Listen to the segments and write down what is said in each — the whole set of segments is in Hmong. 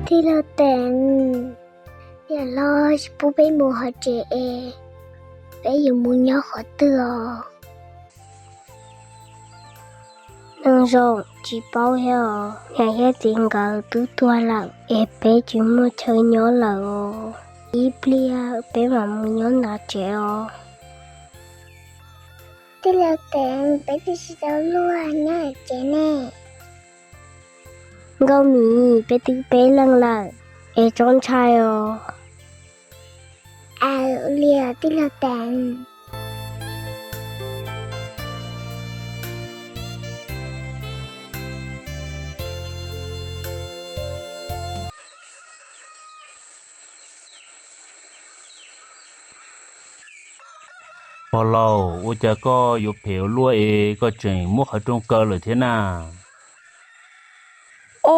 Tij laug Teev, niam hlob tsis pub peb mus hauv tsev es peb yuav mus nyob qhov twg os? Neej Zoo tsis paub thiab os, niam thiab txiv nkawd twb tuag lawm es peb tsis muaj chaw nyob lawm os. Ib pliag peb mam mus nyob ntawm tsev os. Tij laug Teev, peb twb tsis tau luag nyob hauv tsev ne. Nkauj Mim, peb twb peb leeg lawm es txhob ntshai os. Aws, ua li tij laug Teev. Pog laus, ua cas koj yuav phem ua luaj es koj tseem muab qhov rooj kaw lawm thiab na? O,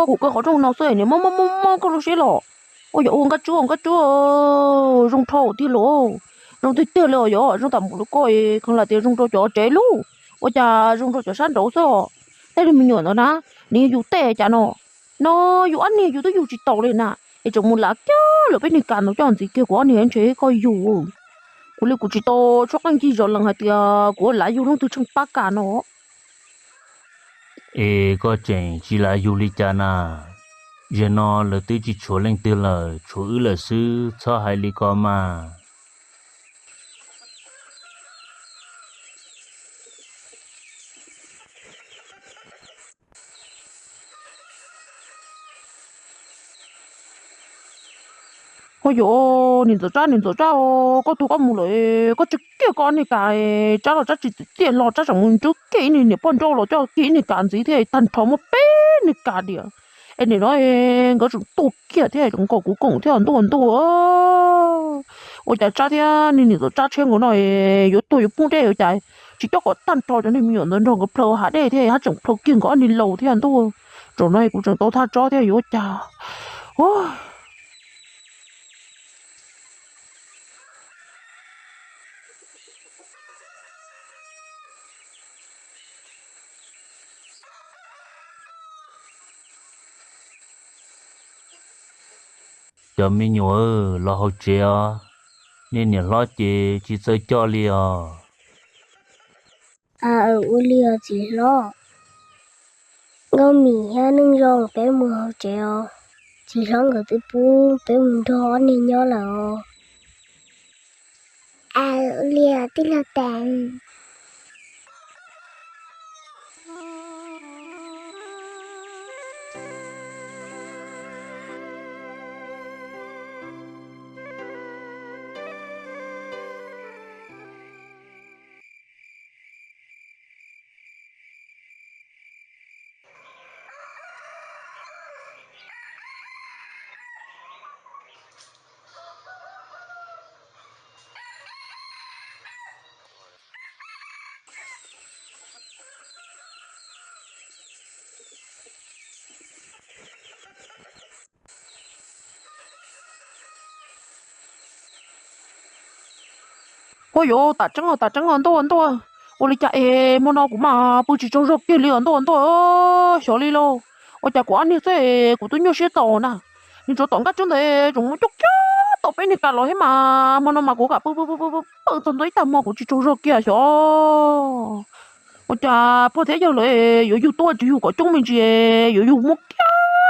kuv kaw qhov rooj no xwb, niam mob mob mob mob koj lub siab los. Ua yog ua Nkaj Tsub, Nkaj Tsub, zoo dhau tiag los. Zoo tiag tiag li os, yog zoo tam mus rau koj es kheev lam tias zoo rau cov tsev lub, ua cas zoo rau cov sab nraud xwb os. Tej me nyuam ntawd na, nws yug tej cas no, no yus ob niag yus twb yug tsis taus li na, es tseem mus lav kiag lawm peb niag kas ntawd coj ntxiv kiag kuv ob niag ntshe koj yug. Kuv li kuv tsis tau tshuab qeej ncig zov lees hais tias kuv ua lav yug leej twg tsheej pab kas no. Es koj tseem tsis lav yug li cas na? Zaum no lawv twb tsis tshuav leej twg lawm, tshuav wb lawm xwb, txhob hais li ko mas. Ho yog, niam Ntxawm Tsab, niam Ntxawm Tsab, koj tuag koj mus lawm, koj tseg kiag koj niag kas. Tsab los Tsab tsis txim txiaj hlo, Tsab tseem mus ntswb kiag ib niag niam poj nrauj los coj kiag ib niag kas ntxiv thiab, tag nrho muaj peb niag kas diam. Es nim no nkawd tseem tuag kiag thiab, tseem nkaus kuv koom thiab ntuj ntuj. Ua cas Tsab thiab niam Ntxawm Tsab tshiab nkaus no yuav tuag yuav poob deb ua cas tsis coj kom tag nrho cov niag me nyuam ntawd nrog nkawd plhaw hav dej thiab, haj tseem plhaw kiag nkawd ob niag laus thiab ntuj. Zaum no kuv tseem tau thaj tsob thiab yuav ua cas. Cov me nyuam, los hauv tsev os, nej niam hlob ces tsis txawj coj li os. Aws, ua li os txiv hlob. Nkauj Mim thiab Neej Zoo, peb mus hauv tsev os. Txiv hlob nkawd twb pub peb mus nrog ob niag nyob lawm os. Aws, ua li os tij laug Teev. Ua yuav tas tseeb os, tas tseeb os ntuj ntuj. Ua li cas es hmo no kuv mas pw tsis tsaug zog kiag li os ntuj ntuj. Xyov li lauj, ua cas kuv ob niag xwb kuv twb nyuaj siab txaus na. Nws tsov tom Nkaj Tsub ntawd tseem mus coj kiag tau peb niag kas los thiab mas hmo no mas kuv kam pw pw pw pw pw txog ntua ib tag hmo kuv tsis tsaug zog kiag xyov. Ua cas pog thiab yawg lawv yuav yug tuaj tsis yug kom coob me ntsis, yuav yug muab kiag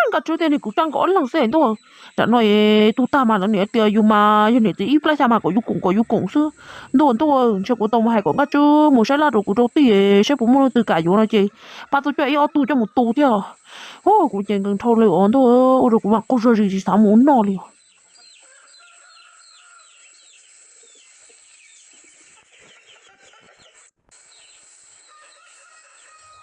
Nkaj Tsub thiab niag Kuv Tsab nkawd ob leeg xwb ntuj. Tam no es tu tag mas lawv niam tias yus mas yog niam txiv ib plab xya mas kom yus koom kom yus koom xwb. Ntuj ntuj, ntshe kuv tau mus hais kom Nkaj Tsub mus saib laj rau kuv rau tij saib puas muaj leej twg kam yuav no ces pab tub coj ib ob tug coj mus tu thiab. Kuv ces nkees dhau li os ntuj, ua rau kuv mas qaug zog zis tsis xav mus ua noj li os.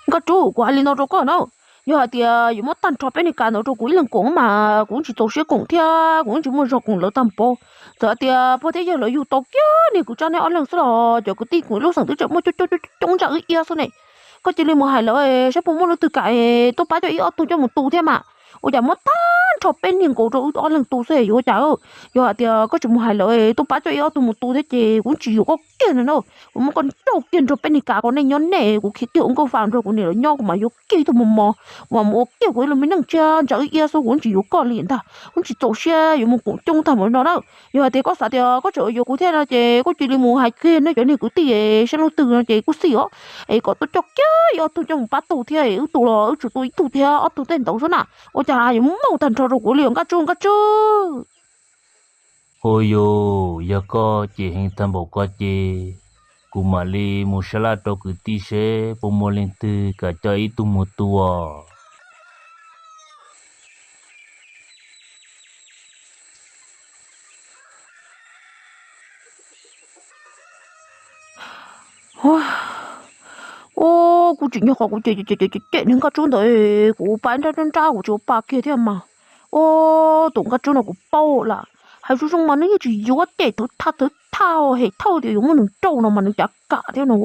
Nkaj Tsub, kuv hais li no rau koj na, yog hais tias yuav muab tag nrho peb niag kas ntawd rau kuv ib leeg koom mas kuv tsis txaus siab koom thiab kuv tsis muaj zog koom lawv tag npaum. Txawm hais tias pog thiab yawg lawv yug tau kiag niag Kuv Tsab neb ob leeg xwb los cov kwv tij kuv lub xeem twb tseem muaj coob coob coob ntsa wb iab xwb ne. Koj cia li mus hais lawv saib puas muaj leej twg kam tuaj pab coj ib ob tug coj mus tu thiab mas. Ua cas muab tag nrho peb niag nkaus rau wb ob leeg tu xwb yuav ua cas? Yog hais tias koj tseem mus hais lawv tuaj pab coj ib ob tug mus tu thiab ces kuv tsis yuav koj kiag no na. Kuv muab koj nrauj kiag nrog peb niag kav kom nej nyob nej, kuv khiav kiag ua nkauj fa nrog kuv niam lawv nyob, kuv mam yuav kiag ib tug mos mos, kuv mam mus ua kiag kuv ib lub me neej tsiab ntsa ib iab xwb, kuv tsis yuav koj li ntag. Kuv tsis txaus siab yuav mus koom coob tag npaum no na. Yog hais tias koj xav tias koj tseem yuav kuv thiab no ces koj cia li mus hais kiag nej cov niag kwv tij sab lub twg no ces kuj xij os, es kom tuaj coj kiag ib ob tug coj mus pab tu thiab, wb tu los wb tsuas tu ib tug thiab ob tug tej ntawd xwb na. Ua cas yuav muaj tag nrho rau kuv li os Nkaj Tswb, Nkaj Tswb? Ua yus, yog koj cem heev tag npaum ko ces kuv mam li mus sab laj rau kwv tij seb puas muaj leej twg kam coj ib tug mus tu os. Ua, kuv tsis nyob qhov kuv cem cem cem niag Nkaj Tswb ntawd, kuv pa nrab nrab nrab kuv tsis ua pa kiag thiab mas. Ua, tus Nkaj Tswb no kuv paub lawm, hais zoo zoo mas nws yeej tsis yuav, cem thawj thawj thawj thawj, hem thawj tias yuav muab nws nrauj no mas nws cav kam thiab no.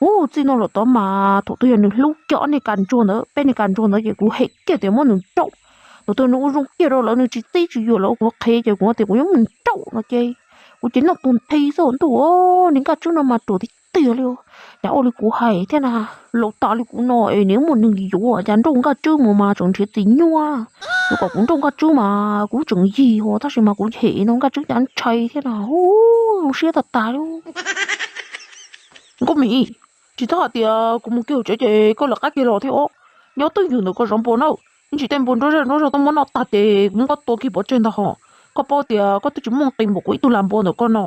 Ua, txij no los tod mas thaum twg yog nws hlub kiag ob niag kas ntsuag ntawd, peb niag kas ntsuag ntawd ces kuv hem kiag tias muab nws nrauj. Thaum twg nws ua zoo kiag rau lawv, nws tsis txib tsis yuam lawv, kuv qhia ces kuv tias kuv yuav muab nws nrauj no ces kuv ces noj tus nthi xwb ntuj. Niag Nkaj Tswb no mas ruam tiag tiag li, cas ua li kuv hais thiab na. Laus tas li kuv no es nws muaj neeg yuav, cas nrauj Nkaj Tswb mus mas tseem nrhiav txiv nyuaj. Yuav kom kuv nrauj Nkaj Tswb mas kuv tseem yig os, tab sis mas kuv hem no Nkaj Tswb cas ntshai thiab na. Hu, zoo siab tag tag li. Nkauj Mim, tsis txhob hais tias kuv mus kiag hauv tsev ces koj lawv qab kiag los thiab os. Nyob twj ywm ntawm koj zov npua na, ib ntsis tej npua nruab zej nruab zog tuaj muab noj tag ces kuv muab koj tua kiag pov tseg ntag hos. Koj paub tias koj twb tsis muaj nqis npaum kuv ib tug lam npua ntawm koj no.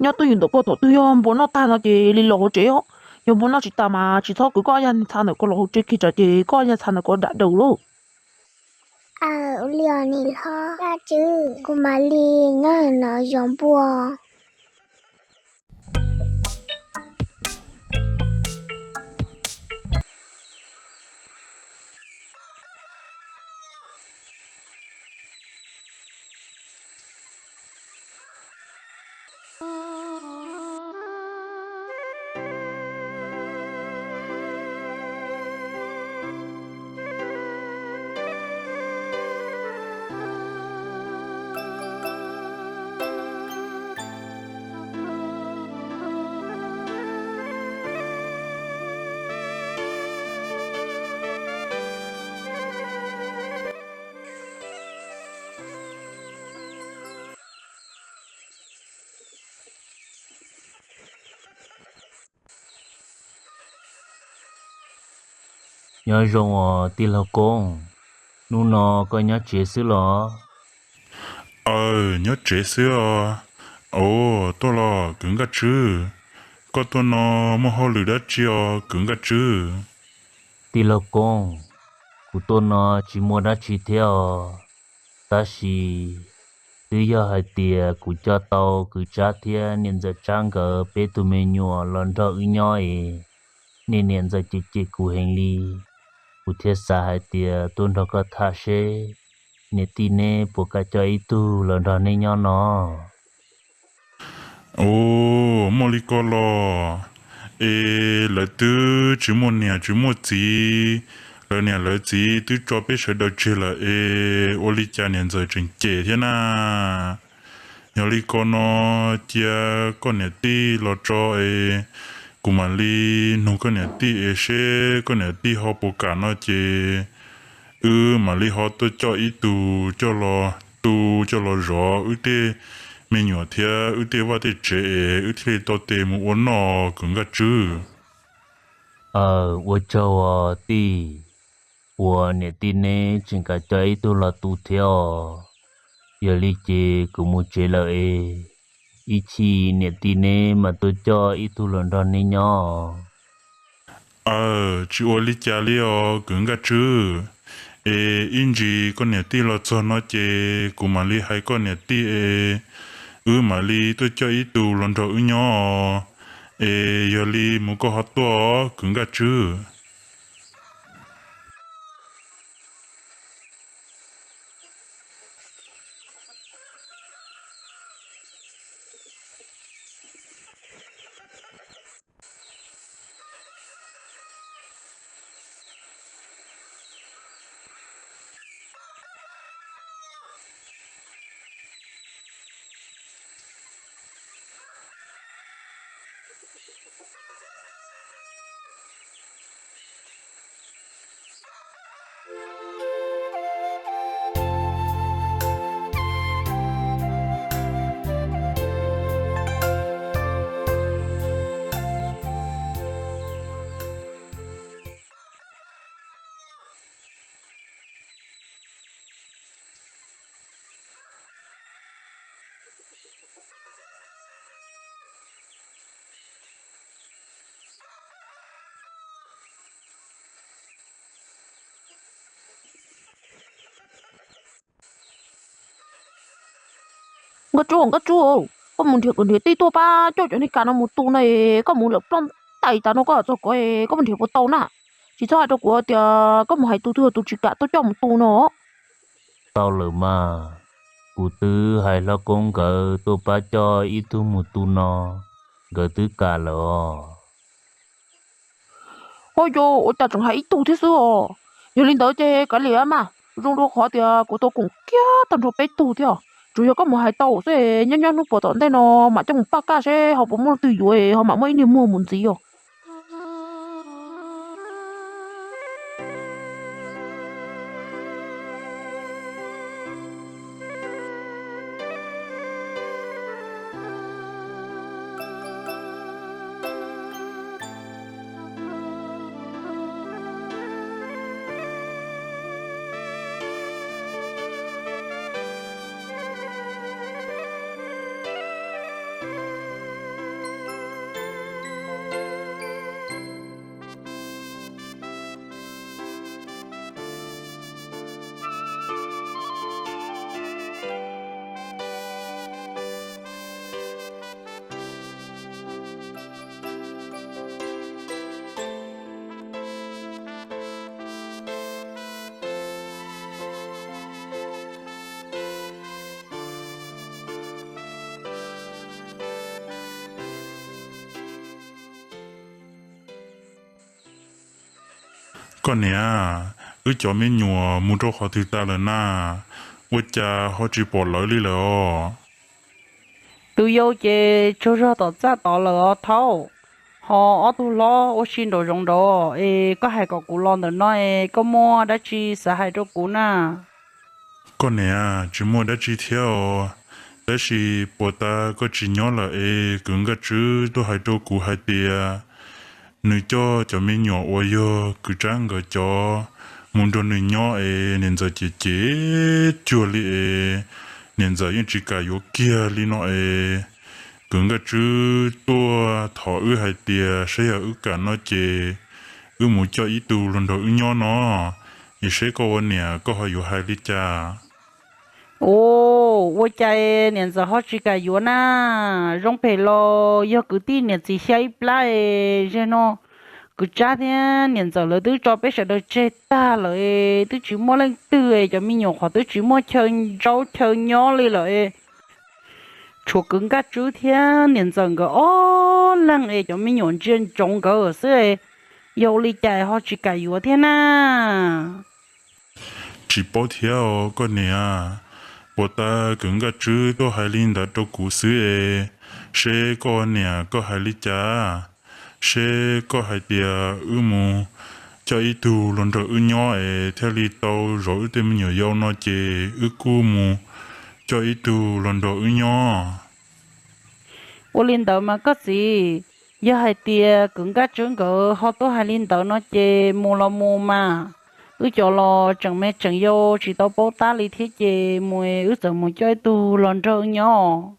Nyob twj ywm ntawm koj, thaum twg yog npua noj tag no ces li los hauv tsev os. Yog npua noj tsis tas mas tsis txhob kwv koj ob yag txha ntawm ko los hauv tsev kiag tsam ces koj ob yag txha ntawm ko dam daws lauj. Aw, ua li os niam hlob Nkaj Tswb, kuv mam li nyob no zov npua. Nyob zoo os tij laug Koob, hnub no koj nyob tsev xwb los? Aw, nyob tsev xwb os. Au, tuaj los kwv Nkaj Tswb, koj tuaj no muaj hauj lwm dab tsi os kwv Nkaj Tswb? Tij laug Koob, kuv tuaj no tsis muaj dab tsi thiab os, tab sis twb yog hais tias kuv coj tau kwv Tsab thiab niam ntxawm Tsab nkawd peb tug me nyuam los nrog wb nyob es niam niam ntxawm cem cem kuv heev li, kuv thiaj xav hais tias tuaj nrog koj tham seb niam tij neb puas kam coj ib tug los nrog neb nyob no. Ua, muaj li ko los, es lawv twb tsis muaj niam tsis muaj txiv, lawv niam lawv txiv twb tso peb sawv daws tseg lawm es ua li cas niam ntxawm tseem cem thiab na? Yog li ko no, cia koj niam tij los tso es kuv mam li nug koj niam tij es seb koj niam tij ho puas kam no ces wb mam li ho tuaj coj ib tug coj los tu coj los zov wb tej me nyuam thiab wb tej vaj tej tsev es wb thiaj li tau tes mus ua noj kwv Nkaj Tswb. Aw, ua tsaug os tij, uas niam tij neb tseem kam coj ib tug los tu thiab os. Yog li ces kuv mus tsev lawm es ib chim niam tij neb mam tuaj coj ib tug los nrog neb nyob. Aw, tsis ua li cas li os kwv Nkaj Tswb. Es ib ntsis koj niam tij los txog no ces kuv mam li hais koj niam tij es wb mam li tuaj coj ib tug los nrog wb nyob os. Es yog li mus koj ho tuaj os kwv Nkaj Tswb. Nkauj Tsub, Nkauj Tsub, koj mus nrhiav kwv nrhiav tij tuaj pab coj cov niag kas no mus tu no, koj mus lawm ploj ntais tas no koj txog ko, koj mus nrhiav puas tau na? Tsis txhob hais rau kuv tias koj mus hais tus twg tus tsis kam tuaj coj mus tu no. Tau lawm mas, kuv twb hais hlob koob nkawd tuaj pab coj ib tug mus tu no, nkawd twb kam lawm os. Ho yog ua cas tseem hais ib tug thiab xwb os? Yog li ntawd ces kav liam mas, zoo rau qhov tias kuv tau koom kiag tag nrho peb tug thiab. Tsuas yog koj mus hais tau xwb, nyob nyob hnub puas tom ntej no mam coj mus paj kaj seb ho puas muaj leej twg yuav ho mam muaj ib niag muag mus ntxiv os. Koj niam, wb cov me nyuam mus rau qhov twg tas lawm na? Ua cas ho tsis pom lawv li lawm os? Tus yau ces tsaug zog tom txaj tod lawm os thaub. Ho ob tug hlob ua si nraum zoov nraud es koj hais kom kuv los ntawm no es koj muaj dab tsi xav hais rau kuv na? Koj niam, tsis muaj dab tsi thiab os, tab sis puas tas koj tsis nyob lawm es kwv Nkaj Tswb tuaj hais rau kuv hais tias nws coj cov me nyuam uas yog kwv Tsab nkawd cov mus nrog nws nyob es niam ntxawm cem cem cuag li es niam ntxawm yeej tsis kam yuav kiag li no es. Kwv Nkaj Tswb tuaj thov wb hais tias saib yog wb kam no ces wb mus coj ib tug los nrog wb nyob no, es seb koj ua niam koj ho yuav hais li cas? Ua cas niam ntxawm ho tsis kam yuav na? Zoo phem los yog kwv tij niam txiv xya ib plab es, zaum no kwv Tsab thiab niam ntxawm lawv twb tso peb sawv daws tseg tag lawm es twb tsis muaj leej twg es cov me nyuam qhov twb tsis muaj chaw zaub chaw nyob li lawm es. Tshuav kwv Nkaj Tswb thiab niam ntxawm nkawd ob leeg es cov me nyuam ntsia ntsoov nkawd xwb es, yog ua li cas ho tsis kam yuav thiab na? Tsis paub thiab os koj niam, puas tas kwv Nkaj Tswb tuaj hais li ntawd rau kuv xwb es, seb koj niam koj hais li cas, seb koj hais tias wb mus coj ib tug los nrog wb nyob es thiaj li tau zov wb tej me nyuam yau no ces wb kuj mus coj ib tug los nrog wb nyob. Ua li ntawd mas koj txiv, yog hais tias kwv Nkaj Tswb nkawd ho tuaj hais li ntawd no ces mus los mus mas, wb cov los tseem me tseem yau tsis tau paub tab li thiab ces mus wb txawm mus coj ib tug los nrog wb nyob.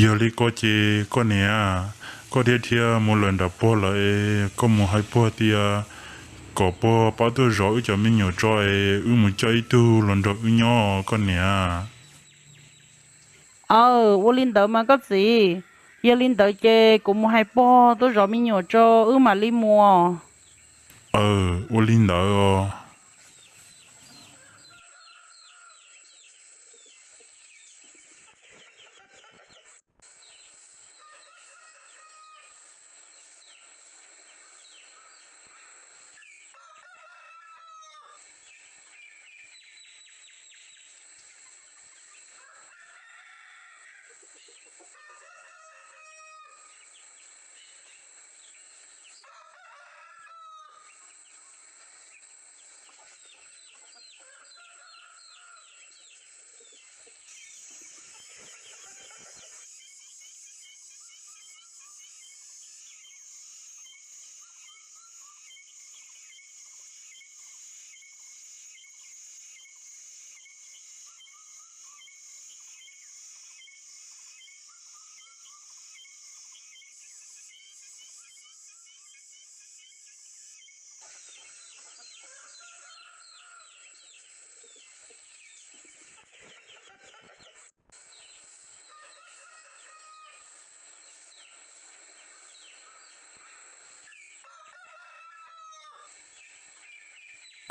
Yog li ko ces koj niam, koj thiaj thiaj mus lawm nram puag lawm es koj mus hais puag tias kom puag pab tuaj zov wb cov me nyuam tso es wb mus coj ib tug los nrog wb nyob koj niam. Aw, ua li ntawd mas koj txiv, yog li ntawd ces kuv mus hais puag tuaj zov me nyuam tso wb mam li mus. Aw, ua li ntawd os.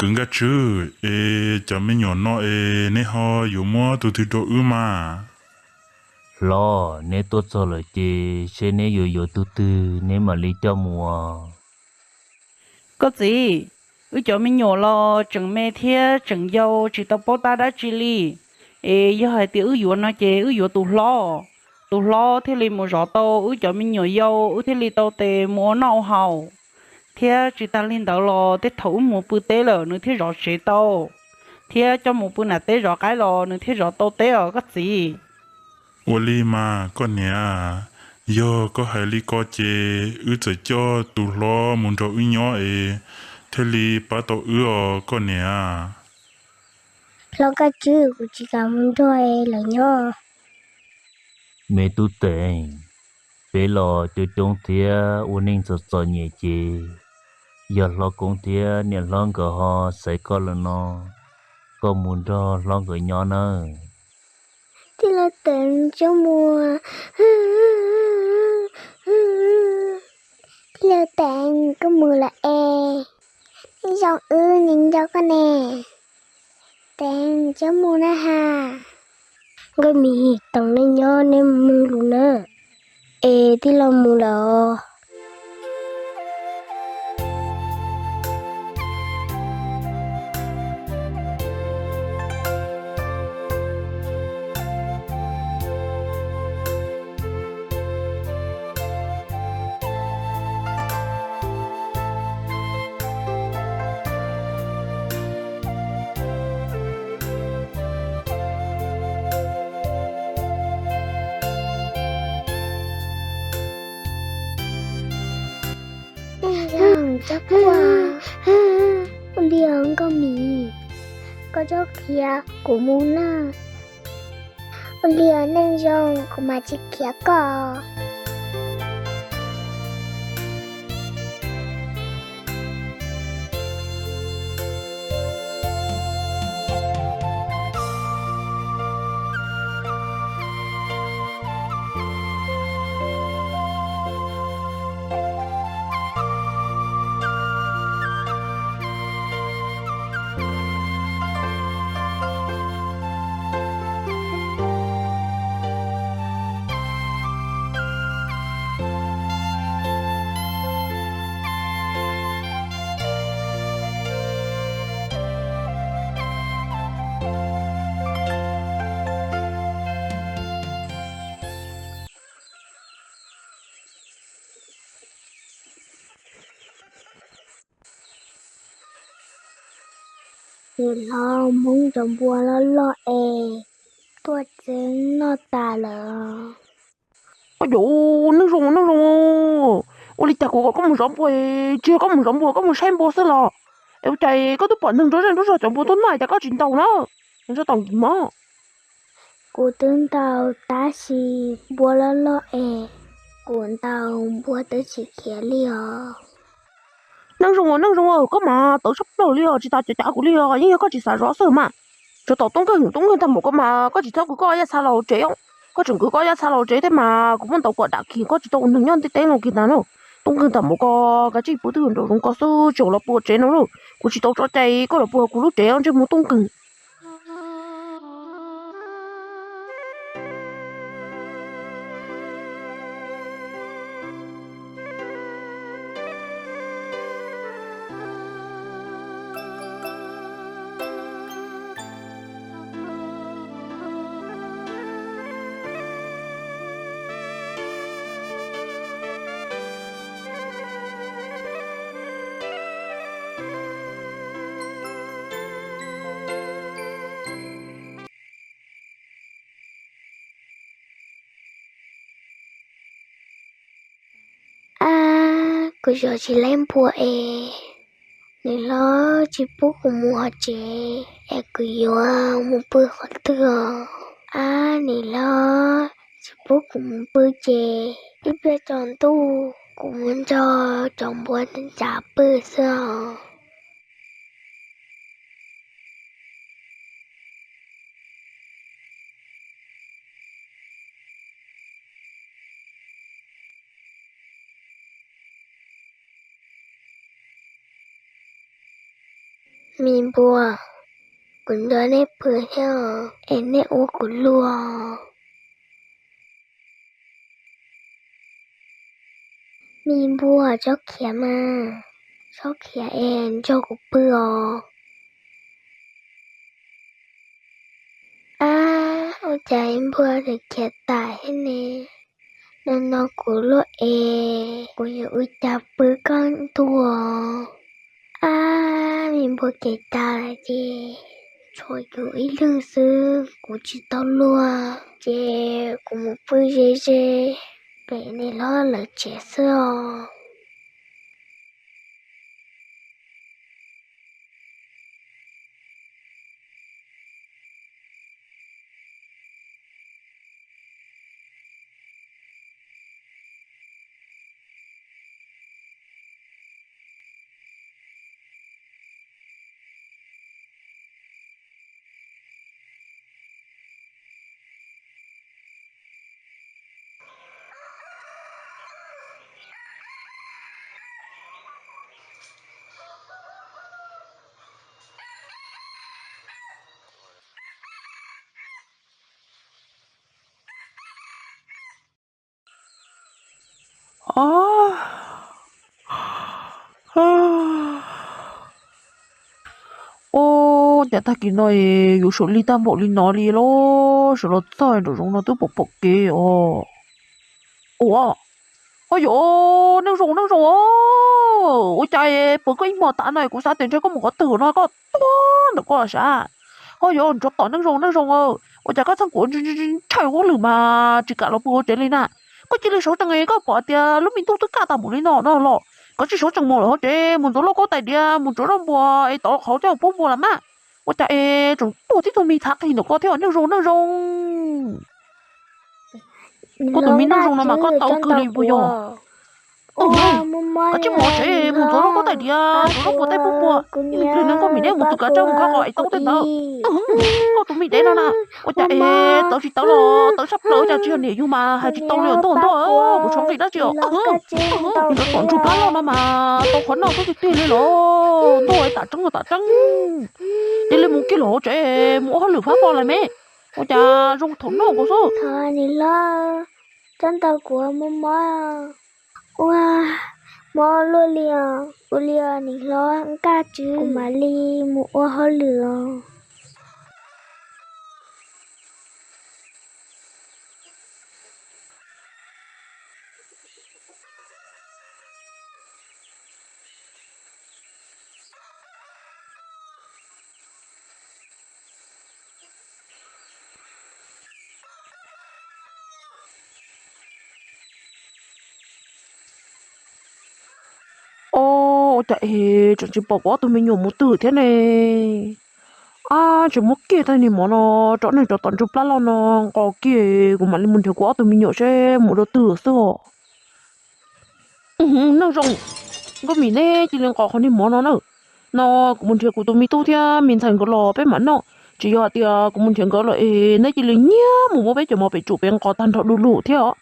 Kwv Nkaj Tswb, es cov me nyuam no es neb ho yuav muab tus twg rau wb mas? Hlob, neb tuaj txog lawm ces seb neb yuav yuav tus twg neb mam li coj mus. Koj txiv, wb cov me nyuam los tseem me thiab tseem yau tsis tau paub tab dab tsi li. Es yog hais tias wb yuav no ces wb yuav tus hlob. Tus hlob thiaj li mus zov tau wb cov me nyuam yau, wb thiaj li tau tes mus ua noj ua haus. Thiab tsis tas li ntawd los tej thaum wb mus pw teb lawm nws thiaj zov tsev tau. Thiab coj mus pw nram teb zov qaib los nws thiaj zov tau teb os koj txiv. Ua li mas koj niam, yog koj hais li ko ces wb txawm coj tus hlob mus nrog wb nyob es thiaj li pab tau wb os koj niam. Hlob Nkaj Tswb, kuv tsis kam mus nrog lawv nyob. Me tub Teev, peb los coob coob thiab ua neej txom txom nyem ces yog hlob koob thiab niam hlob nkawd ho xaiv koj lawm no, koj mus nrog hlob nkawd nyob nawb. Tij laug Teev, txhob mus. Tij laug Teev, koj mus lawm es, neej zoo wb nco koj ne. Teev, txhob mus na has. Nkauj Mim, toom nej nyob nej mus lus na. Es tij laug mus lawm os. Ua li os Nkauj Mim, koj txhob khiav kuv mus na. Ua li os neej zoo, kuv mam tsis khiav koj. Niam hlob, Hmoob cov npua loj loj es tuaj txeeb noj tas lawm. Ua cas neej zoo neej zoo, ua li cas kuv kom koj mus zov npua, tsis yog koj mus zov npua koj mus saib npua xwb los? Es ua cas koj twb pom neeg nrog zej nrog zog cov npua tuaj noj cas koj tsis ntaus na? Neeg zov tau nkis mog. Kuv twb ntaus tab sis npua loj loj es, kuv ntaus npua twb tsis khiav li os. Neej zoo neej zoo, koj mas tawv tshaj plaws li os, tsis tas cav cav kuv li os, yeej yog koj tsis xav zov xwb mas. Tsuas tom tub nkeeg, tub nkeeg tag npaum koj mas koj tsis txhob kwv koj yaj txha los tsev os. Koj tseem kwv koj yaj txha los tsev thiab mas kuv muab ntaus kom dam kiag, koj tsis tau ua neeg nyob ntiaj teb no kiag ntag lauj. Tub nkeeg tag npaum koj, kav tsij pw twj ywm nraum zoov ko xwb, tseem los pw tsev no lauj. Kuv tsis tau tso cai koj los pw kuv lub tsev, ntsej muag tub nkeeg. Ab, kuv zov tsis laib npua es, niam hlob tsis pub kuv mus hauv tsev es kuv yuav mus pw qhov twg os? Ab, niam hlob tsis pub kuv mus pw ces ib pliag tsaus ntuj kuv mus nrog cov npua ntsav pw xwb os. Mi npua, kuv nco nej pw thiab es nej ua kuv luag. Mi npua, txhob khiav mas, txhob khiav es nrog kuv pw os. Ab, ua cas npua tseem khiav tas thiab ne? No no kuv luaj es kuv yuav ua cas pw koj ntuj. Ab, me npua kev tas lawm ces tshuav kuv ib leeg xwb, kuv tsis tau luag ces kuv mus pw ze ze pem niam hlob lawv tsev xwb os. Ua cas tag kis no yuav sawv lig tag npaum li no li los, sawv los txog nram zoov no twb pom pom kev os. Ua, ho yog, neej zoo neej zoo, ua cas pom koj ib hmos tas no kuv xav tias ntshe koj mus qhov twg no koj tuag ntawm koj sav. Ho yog, nrov tom neej zoo neej zoo, ua cas koj txhaj kuv ntshai ua lwm mas tsis kam los pw hauv tsev li na. Koj cia li sawv tsees, koj pom tias lub me ntuj twb kaj tag npaum li no no los koj tsis sawv tsees mus lawm hauv tsev, mus ntxuav lauj kaub tais diav, mus tsuav zaub npua es tov qhauv coj pub npua los mas. Ua cas es tseem tuaj tib tug me thav qig ntawm koj thiab, neej zoo neej zoo. Koj tus me neej zoo no mas koj tau kawg li puas yog? Koj tsis mus tsev mus ntxuav lauj kaub tais diav, ntxuav zaub npua tej pub npua, ib pliag no koj mam li mus tus kav tsawb mus khawb qos es tau tej ntawd. Koj tus me dev no na, ua cas es tawv tsis tawv los tawv tshaj plaws, cas tsis yog niam yug mas hais tsis tau li os ntuj ntuj, kuv tshov nqi dab tsi os. Nrov tom ntsuag plab loj no mas tau qhov noj xwb tiag tiag li los ntuj, tam tseeb tam tseeb. Cia li mus kiag los hauv tsev mus ua hauj lwm fab fo lawm me. Ua cas zoo thaum noj kuv xwb. Thov niam hlob, txhob ntaus kuv, mob mob. Ua, mob luaj li os, ua li os niam hlob, nkaj tswv kuv mam li mus ua hauj lwm os. Ob, ua cas es tseem tsis pom kuv ob tug me nyuam mus twg thiab ne? Ab, tseem muab kiag tag niag mov no rau neeg rau tom ntsuag plab loj no nqos kiag, kuv mam li mus nrhiav kuv ob tug me nyuam seb mus rau twg xwb os. Neej zoo, Nkauj Mim, neb cia li nqos qhov niag mov no na. No kuv mus nrhiav kuv tus me tub thiab me ntxhais nkawd los peb mam noj. Tsis yog hais tias kuv mus nrhiav nkawd lawm es neb cia li nyiag mus muab peb cov mov pem tsum pem nqos tag nrho du lug thiab os.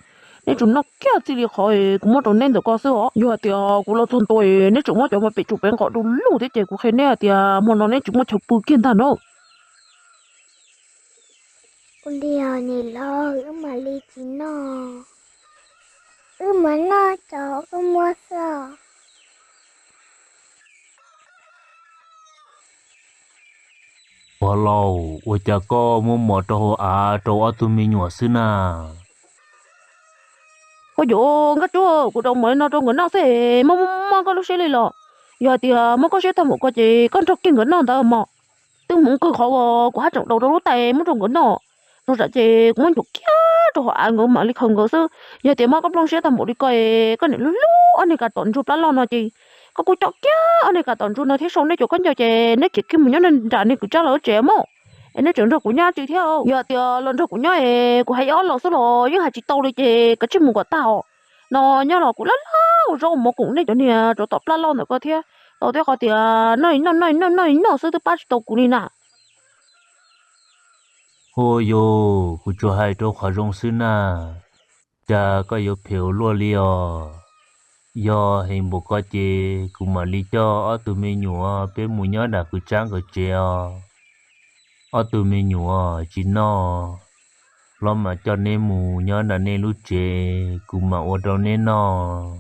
Neb tsuas noj kiag txij li qhov kuv muab rau neb ntawm ko xwb os. Yog hais tias kuv los txog ntua es neb tseem muab cov mov pem tsum pem nqos du lug thiab ces kuv qhia neb hais tias hmo no neb tsis muaj chaw pw kiag ntag no. Ua li os niam hlob, wb mam li tsis noj. Wb mam noj cov koj muab xwb os. Pog laus, ua cas koj muab mov rau hauv av rau ob tug me nyuam xwb na? Ua yuav, Nkauj Tsuab, kuv rau mov no rau nkawd noj xwb, mob mob koj lub siab li los? Yog hais tias mob koj siab tag npaum ko ces koj nrog kiag nkawd noj ntawd mog. Twb hmoov kawg qhov uas kuv haj tseem daus rau lub tais muab rau nkawd noj. Zoo tsam ces kuv muab nchuav kiag rau hauv av nkawd mam li khaws nkawd xwb. Yog tias mob koj nplooj siab tag npaum li ko es koj niam hlub hlub ob niag kav tom ntsuag plab loj no ces koj kuj coj kiag ob niag kav tom ntsuag no thiab sau neb cov khaub ncaws ces neb khiav kiag mus nyob nram niag kwv tsab lawv tsev mog. Es neb tseem nrog kuv nyob tsis thiab? Yog tias los nrog kuv nyob es kuv hais ib ob los xwb los yeej hais tsis tau li ces kav tsij mus kom tag os. No nyob los kuv laj laj ua zaub ua mov koom nej cov niag rau tom plab loj ntawm ko thiab. Tau thiab qhov tias noj noj noj noj noj xwb twb pab tsis tau kuv li na. Hu yus, kuv tsuas hais rau qhov zoo xwb na, cas koj yuav phem ua luaj li os? Yog heev npaum ko ces kuv mam li coj ob tug me nyuam peb mus nyob nram kwv tsab nkawd tsev os. Ob tug me nyuam tsis noj, hlob mam coj neb mus nyob nram nej lub tsev, kuv mam ua rau neb noj.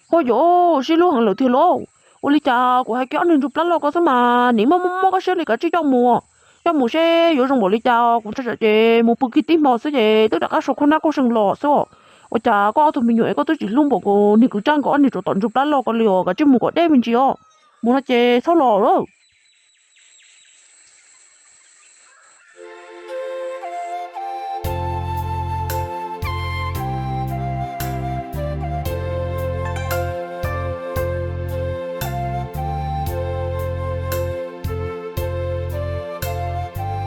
Huaj yuav sib hlub heev lawm tiag lauj. Ua li cas kuv hais kiag ob niag ntsuj plab loj ko xwb mas nim muaj mob mob koj siab li, kav tsij coj mus. Coj mus seb yuav zoo npaum li cas, kuv ntshai tsam ces mus pw kiag tib hmo xwb ces twb rov qab sau khuj nab khuj seej los xwb. Ua cas koj ob tug me nyuam es koj twb tsis hlub npaum kuv niag kwv tsab nkawd ob niag tsov tom ntsuj plab loj ko li os, kav tsij mus kom deb me ntsis os. Mus no ces txhob los lawm.